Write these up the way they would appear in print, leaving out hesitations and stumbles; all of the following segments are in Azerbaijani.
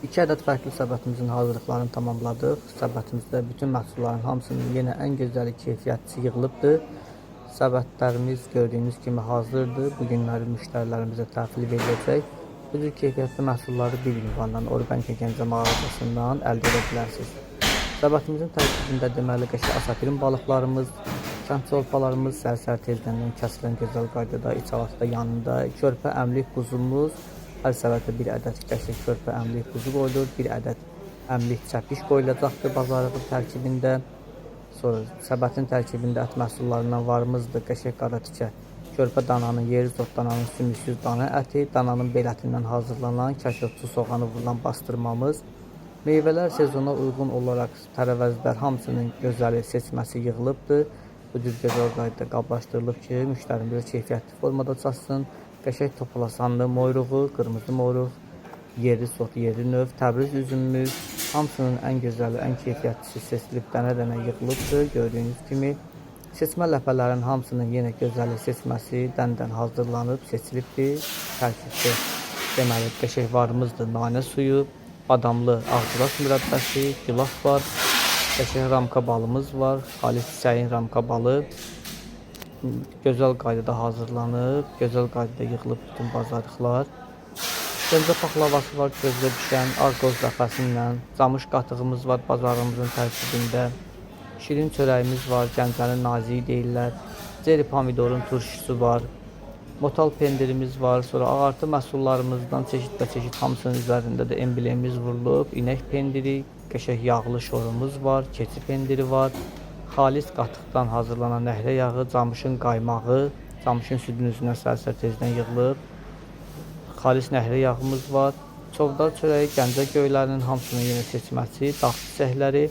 2 ədəd fərqli səbətimizin hazırlıqlarını tamamladıq. Səbətimizdə bütün məhsulların hamısının yenə ən gözəli, keyfiyyətlisi yığılıbdır. Səbətlərimiz gördüyünüz kimi hazırdır. Bu günləri müştərilərimizə təhvil veriləcək. Bu cür keyfiyyətli məhsulları bir ünvandan, Orqanika Gəncə mağazasından əldə edə bilərsiniz. Səbətimizin tərkibində deməli qəşəng asapirin balıqlarımız, kənd çorpalarımız səhər-səhər tezdən kəsilən gözəl qaydada içalatı da yanında, körpə əmlik quzumuz, hər səbətə bir ədəd qəşəng körpə əmlik quzu qoyulur, bir ədəd əmlik çəpiş qoyulacaqdır bazarlığın tərkibində. Sonra səbətin tərkibində ət məhsullarından varımızdır qəşəng qara tikə, körpə dananın, yerli sort dananın sümüksüz dana əti, dananın bel ətindən hazırlanan kəşotsu soğanı vurulan bastırmamız. Meyvələr sezona uyğun olaraq tərəvəzlər hamısının gözəli seçməsi yığılıbdır. Bu cür gözəl qaydada qablaşdırılıb ki, müştərimizə keyfiyyətli formada çatsın. Qəşəng topalasanlı moyruğu, qırmızı moyruq, yerli sort, yerli növ, Təbriz üzümümüz, hamısının ən gözəli, ən keyfiyyətlisi seçilib dənə-dənə yığılıbdır. Gördüyünüz kimi seçmə ləpələrin hamısının yenə gözəli seçməsi dən-dən hazırlanıb, seçilibdir. Tərkibdə deməli qəşəng varımızdır nanə suyu, badamlı ağcılas mürəbbəsi, gilaf var, qəşəng ramka balımız var, xalis çiçəyin ramka balı. Gözəl qaydada hazırlanıb, gözəl qaydada yığılıb bütün bazarlıqlar. Gəncə paxlavası var, közdə bişən ağ qoz ləpəsi ilə, camış qatığımız var bazarımızın tərkibində. Şirin çörəyimiz var, Gəncənin naziyi deyirlər. Ceri pomidorun turşusu var. Motal pendirimiz var. Sonra ağartı məhsullarımızdan çeşid və çeşid hamısının üzərində də emblemimiz vurulub. İnək pendiri, qəşəng yağlı şorumuz var, keçi pendiri var. Xalis qatıqdan hazırlanan nəhrə yağı, camışın qaymağı, camışın südünün üzünə səhər-səhər tezdən yığılıb. Xalis nəhrə yağımız var. Çovdar çörəyi, Gəncə göylərinin hamısının yenə seçməsi, dağ çiçəkləri,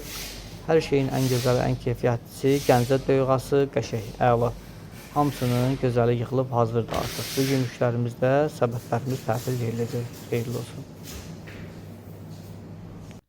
hər şeyin ən gözəli, ən keyfiyyətlisi, Gəncə döyğası, qəşəng, əla. Hamısının gözəli yığılıb hazırdır artıq. Bu gün müştərimizdə səbətlərimiz təhvil veriləcək. Xeyirli olsun.